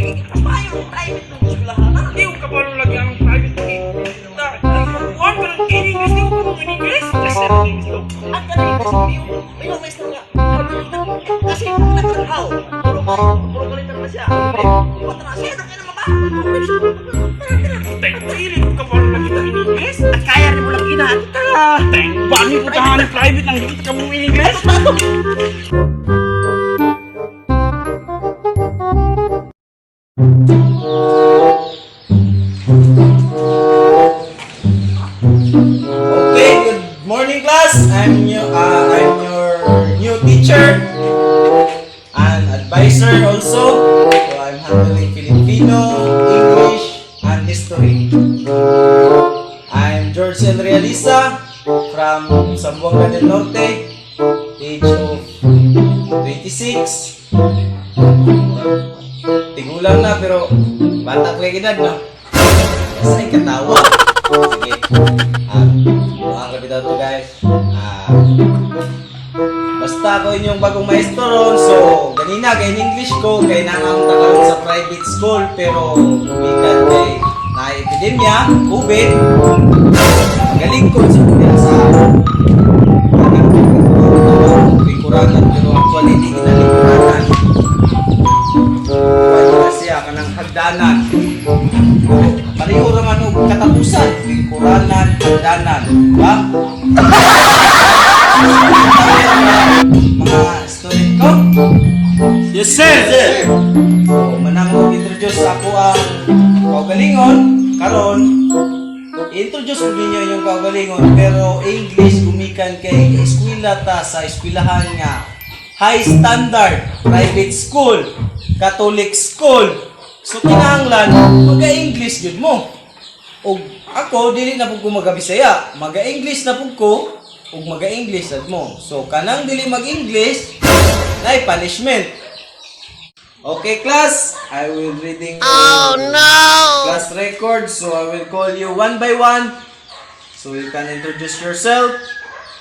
Payo, private ng eskwelahan na. Di ko kabalo lagi ang private ni. Ta, kuan ka ng in English, di ko kabalo in English. Kasi English to. Ang galing kasi may maestro nga. Kasi nagtrabaho. Puro puro galitan na siya. Wala na siya, kaya na maba. Teng, dili ko kabalo lagi ta in English. At kaya rin mo lang ina. Tara. Teng, bani ko tahan private ang di ka mo in English. Okay, good morning, class. I'm your new teacher and advisor also. So I'm handling Filipino, English, and history. I'm George L. Realisa from Zamboanga del Norte, age of 26. Tigulang na pero bata pa kay edad, no? Basta ay katawa. Sige. Buhang kapital to, guys. Basta ako inyong bagong maestro ron. So, ganina, kay in English ko, kay nangang takaron sa private school, pero gumikan kay na epidemya, COVID, magaling ko sa kuya sa lingkuranan, pero actually di kinalingkuranan. Pwede na siya kanang hagdanan. O, pareho raman og katapusan, lingkuranan, hagdanan, ba? Mga student ko, Yes, sir. so, manang introduce ako ang kaugalingon, karon introduce ko ninyo yung kaugalingon, pero English gumikan kay eskwela ta sa eskwelahan nga high standard private school, Catholic school. So kinahanglan maga-English gyud mo. Og ako dili na pud ko maga-Bisaya, maga-English na pud ko ug maga-English sad mo. So kanang dili mag-English, nay punishment. Okay, class, I will reading oh, no! Class record, so I will call you one by one. So you can introduce yourself,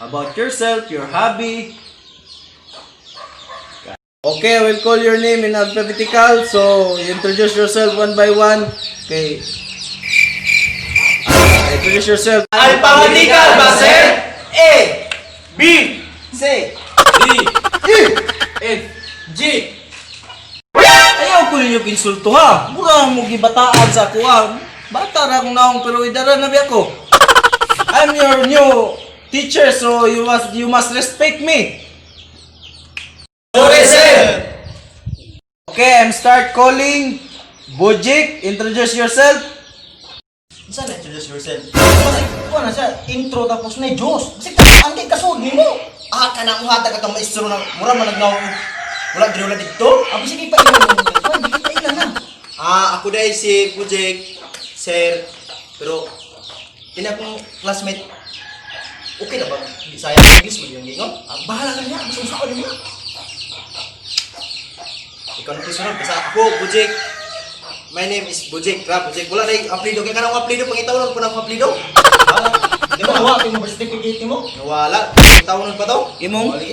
about yourself, your hobby. Okay, I will call your name in alphabetical. So you introduce yourself one by one. Okay. Introduce yourself. Alphabetical ba, sir? A, B, C, D, E, F, G. Ayaw ko ninyo insulto ha. Mura mo gibataan sa ako ha. Bata ra akong naong pero idara na biya ko. I'm your new teacher, so you must respect me. Sorry, sir. Okay, I'm start calling Bojik. Introduce yourself. Saan na introduce yourself? Kasi, kuha na siya, intro tapos na Diyos. Kasi ang kay kasud nimo. Ah, kanang uhatag atong maestro na mura man nagnaw. Wala diri, wala didto. Abi sige pa ila. Ay, pa ila na. Ah, ako dahil si Bujek, sir. Pero, kini akong classmate, okay na ba? Bisaya, English mo yung gingon? Ah, bahala ka niya, basta usaon niya. Ikaw na sunod. Basta ako, Bujek. My name is Bujek. Ra, Bujek. Wala na yung aplido. Kaya kanang aplido, pangitaw lang po ng aplido. Bahala. Di ba nawa kay mo birth certificate nimo? Nawala. Pangitaw nun pa to. Imong Wala.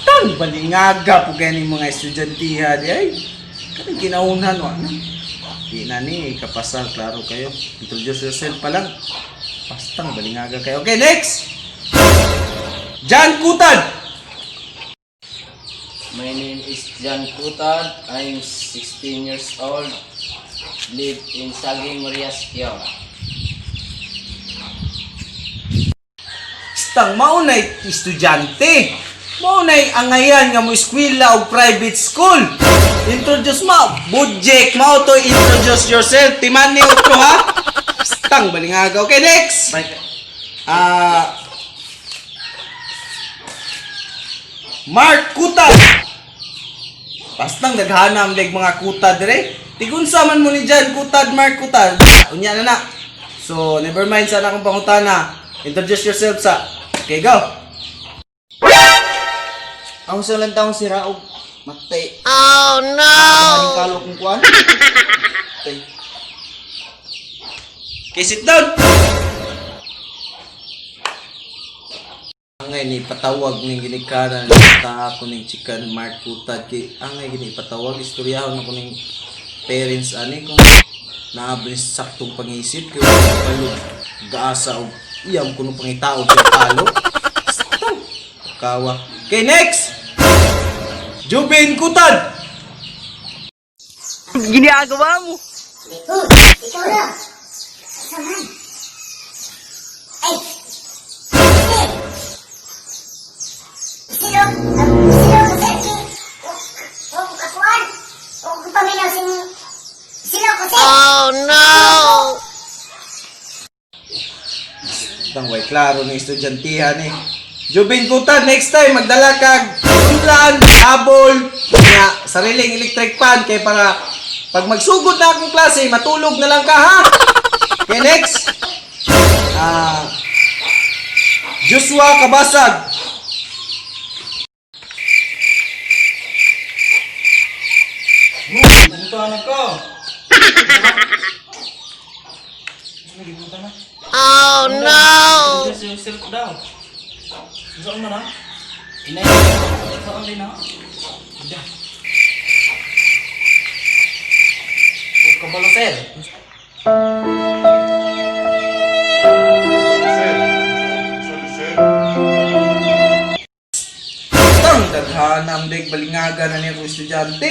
Tang balingaga po kaya mga estudyante di ay. Kanang kinaunhan wa na. Di na ni kapasar klaro kayo. Introduce yourself pa lang. Pastang balingaga kayo. Okay, next. John Kutan. My name is John Kutad. I'm 16 years old. Live in Saging Marias, Kiao. Stang maunay estudyante. Maunay angayan nga mo eskwela o private school. Introduce mo, Bujek, mao to introduce yourself. Timan ni otro ha. Stang balingaga. Okay, next. Mark Kuta. Bastang naghanam leg mga kuta dire. Tigunsa man mo ni Jan Kutad, Mark Kutad. Unya na na. So, never mind sana akong pangutana. Introduce yourself sa. Okay, go. Ang sa lang taong sira og matay. Oh no! Ang kalo kong kuan. Matay. Okay, sit down. Angay ni patawag ning ginikanan ta ako ning chicken Mark Kutad kay angay gini patawag, istoryahon ako ning parents ani kung naabli saktong pangisip kay wala palo gaasa og iyam kuno pangitao kay palo. Stang! Kawa. Okay, next. Jubin Kutad. Oh, ikaw na. Saan? Ay! Sige! Sino? Sino ko sa si... O kakuan? O paminaw sing... Sino ko sa... Oh, no! Tang way klaro ni estudyantihan ni. Jubin Kutad, next time magdala kag unlan, habol, nga sariling electric fan kay para pag magsugod na akong klase, matulog na lang ka, ha. Okay, next. Joshua Kabasag. Punta na ka. Oh no! Saan man ha? Inay, saan din na? Kabalo, sir. Tang daghanam deg balingaga na niya kong estudyante.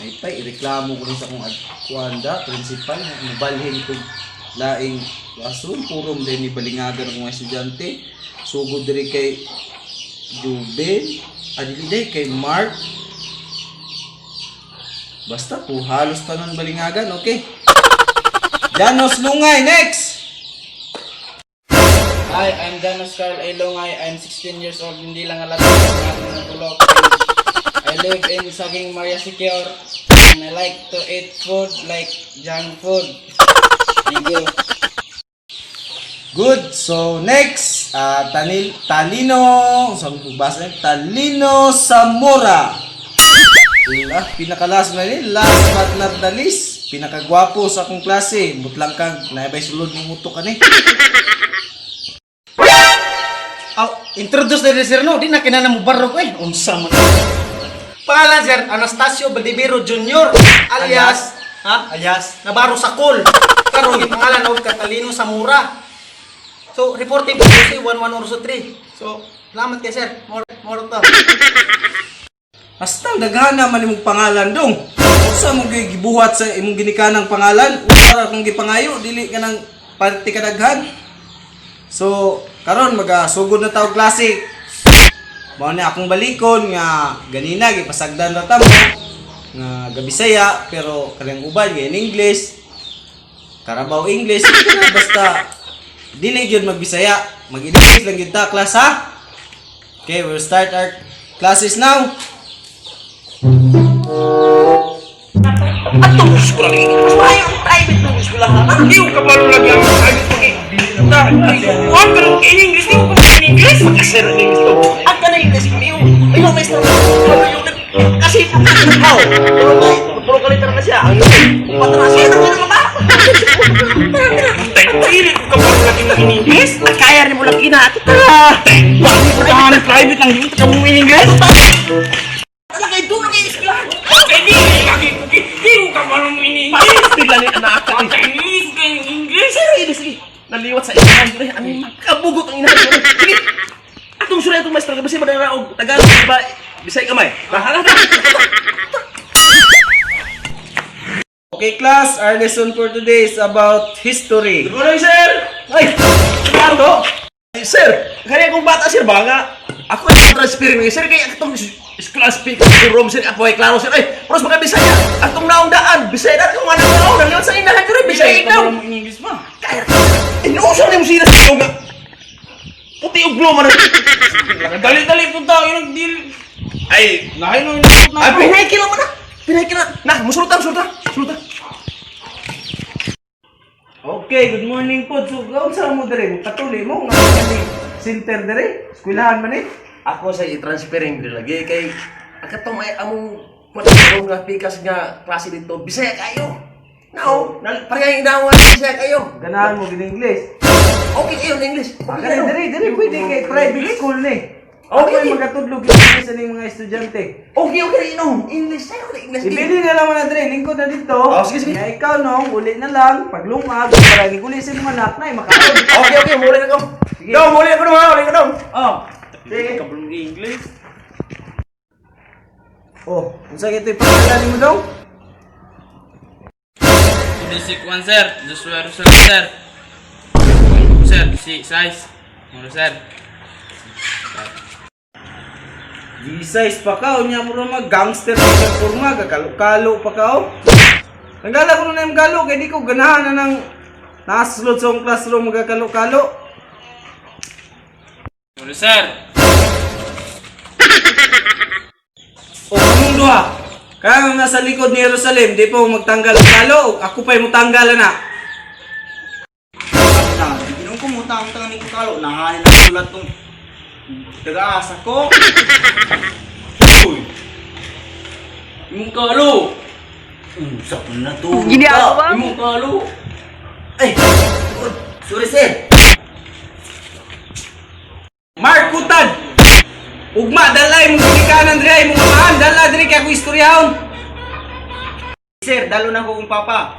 Ay pa ireklamo ko rin sa akong kuanda, principal, nga mobalhin ko laing classroom purom din ni balingaga ng mga estudyante. Sugod diri kay Juben, adili day kay Mark. Basta po halos tanan balingagan, okay? Janos Lungay, next. Hi, I'm Janos Carl A. Longay. I'm 16 years old. Hindi lang halata sa aking mga tulok. I live in Saging Maria Secure. And I like to eat food like junk food. Thank you. Good. So next, Tanil Talino, saan ko basa yun? Talino Zamora. La, pinaka-last na rin. Last but not the least. Pinakagwapo sa akong klase. Butlang kang naibay sulod ng utok ani. Aw, introduce na rin, sir, no? Di na kinala mo barog eh. Unsa man. Pangalan, sir, Anastasio Valdivero Jr. Alias, ha? Alias Navarro Sakol. Karon pangalan og Catalino Zamora. So, reporting po si 11003. So, salamat kay sir. More more to. Basta daghan naman imong pangalan dong. Unsa mo gyud gibuhat sa imong ginikanang pangalan? Unsa ra kung gipangayo dili ka nang parte kadaghan. So, karon magasugod na taog klase. Mao ni akong balikon nga ganina gipasagdan ra ta mo nga gabisaya pero kanang uban nga in English. Carabao English sige na, basta dili gyud magbisaya, mag-English lang gyud ta class, ha. Okay, we'll start our classes now. Atong eskwela lagi. Mas maayo ang private ng eskwela ha. Di ko kabalo lagi ang private lagi. Kuan ka ng English, di ko pa English. Makasir ang English to. Ang kanang English ko yung yung maestro ko yung kasi how? Puro kalita na siya. Ang patras siya ng mga. Dili ko kabalo lagi ng English. Kaya rin mo lang ina. Tara. Bakit ko tahan private lang di ka mo English? Talaga ito lang yung eskwela. Kay di lagi ko di ko kabalo mo English. Bigla ni anak ka. English kay English. Sir, ini sige. Naliwat sa inahan ko rin. Ang kabugot ang inahan ko rin. Sige. Atong sura atong maestro kasi madara og Tagalog ba Bisaya kamay. Bahala na. Okay class, our lesson for today is about history. Good morning, sir. Ay, Ricardo. Ay, sir, kaya kong bata, sir, ba nga? Ako ay transfer ni sir kay atong class speaker room, sir, ako ay klaro, sir. Ay, pros mga Bisaya. Atong naong daan, Bisaya na kung ano naong naliwat sa inahan ko rin, Bisaya ikaw. mo English ma. Kaya, inuusan ni mo sila sa nga. Puti og blue man. Dali-dali punta ang deal. Ay, Nahay no ay, pinay kilo mo na. Pinay kilo. Na, musulta, musulta. Musulta. Okay, good morning po. So, unsa mo dire? Katuli mo nga ni center dire? Eskwelahan man eh. Ako sa i-transferring diri lagi kay ang katong ay among matulong nga pikas nga klase dito Bisaya kayo. No, pareha yung dawan siya kayo. Ganahan mo gin English. Okay kayo ng English. Ah, kani diri diri pwede kay private school ni. Okay. Okay, magatudlog English sa ning mga estudyante. Okay no. English sayo na English. Ibili na lang mo na diri, lingkod na dito. Oh, sige, sige. Nga ikaw no, uli na lang paglungag para ni uli sa mga anak na makaon. Okay, muli na ko. Sige. Dong, muli na ko dong, ha? Muli na ko dong. Oh. Sige. Kabulong English. Oh, unsa kay ito'y pangalan nimo dong? Basic 1, sir. Joshua Rosal, sir. Kung sir, si size. Muro, sir. G-size pa ka, unya mo mga gangster sa kurma, gakalo-kalo pa ka oh. Nanggala ko na yung galo, kaya di ko ganahan na ng naslot sa akong classroom magkakalo-kalo. Muro, sir. O, kamong duha. Kaya nga nasa likod ni Jerusalem, di po magtanggal ang kalo, ako pa'y mutanggal na. Na, ginom ko mo tang tang ni ko kalo nahanin ang sulat tong taga-asa ko. Uy. Imong kalo. Unsa pa na to? Ginagawa? Imong kalo. Ay, sorry sir. Mark Kutad! Ugma, dalay mong ginikanan diri ay mong amahan, dala diri kay ako istoryahon. Sir, dalo na ko kong papa.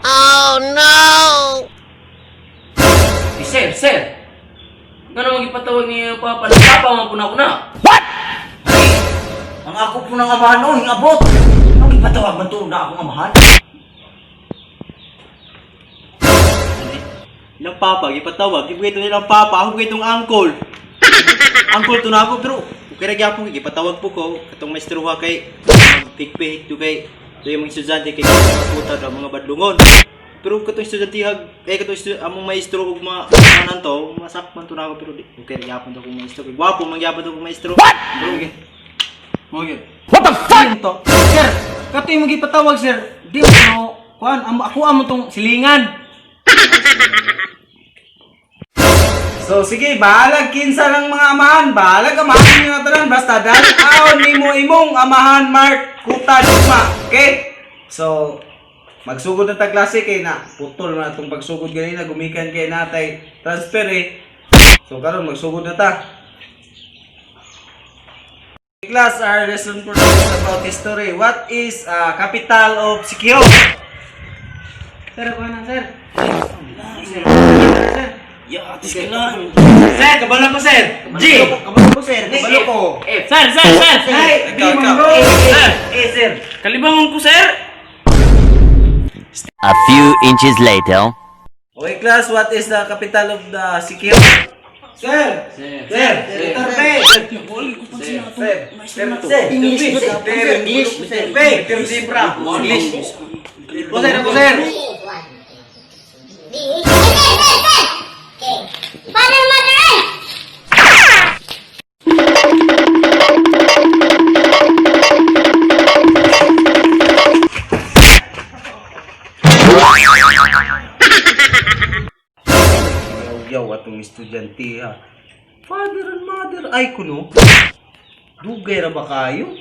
Eh, sir, sir. Nga naman ipatawag ni Papa. Ng Papa man po na ako na. Ang ako po ng amahan noon, abot. Ang ipatawag man to na akong amahan. Ilang papa, gipatawag, gipagito nilang papa, ako gitong uncle. Uncle to na ako, pero okay ra gyapon kay gipatawag po ko katong maestro ha kay magpikpik to kay to yung mga estudyante kay puta daw mga badlungon. Pero katong estudyante hag eh katong among maestro ug mga tanan to, masakman to na ako pero di, okay ra gyapon to akong maestro. Kay gwapo man gyapon to akong maestro. What? Pero okay. What the fuck? To? Sir, katoy mo gipatawag, sir. Di mo no, kuan, amo ako amo tong silingan. So sige, bahalag kinsa ng mga amahan, bahalag amahan niyo na tanan, basta dalaon nimo imong amahan Mark Kutad Ugma. Okay? So magsugod na ta klase kay na putol na atong pagsugod ganina gumikan kay natay transfer eh. So karon magsugod na ta. Class, our lesson for today is about history. What is capital of Sikihor? Sir, ako na, sir. Ya, atis ka lang. Sir, kabalo ko, sir. G. Kabalo ko sir, kabalo ko. F. Sir, sir, sir. Ay, Ikaw, di ikaw. man go. Sir, Eh, sir. kalibangon ko, sir. A few inches later. Okay, class, what is the capital of the Sikihor? Sir! Sir. Sir! Letter P! Sir! Sir! Sir! English, Sir! sir. English, Sir! P! Sir Zebra! English. Ako, sir! Ako, sir! B, A, A, A, A. Okay. Father, mother, ay! Yaw-yaw atong estudyante ha. Father and mother, ay kuno. Dugay ra ba kayo?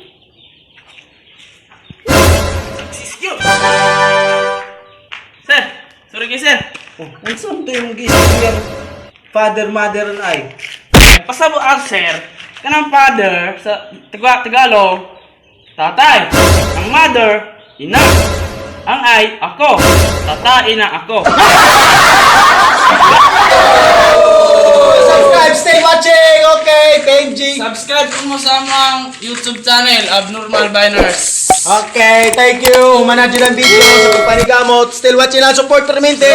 Sir, sorry kay sir. Oh, unsa man to yung gi-istorya? Father, mother, and I. Pasabo ang sir, kanang father sa Tagalog, tatay. Ang mother, ina. Ang ay, ako. Tata, ina, ako. Subscribe, stay watching. Okay, Benji. Subscribe po mo sa among YouTube channel, Abnormal Biners. Okay, thank you. Humana dyan ang video sa pagpanigamot. Still watching lang. Support permente.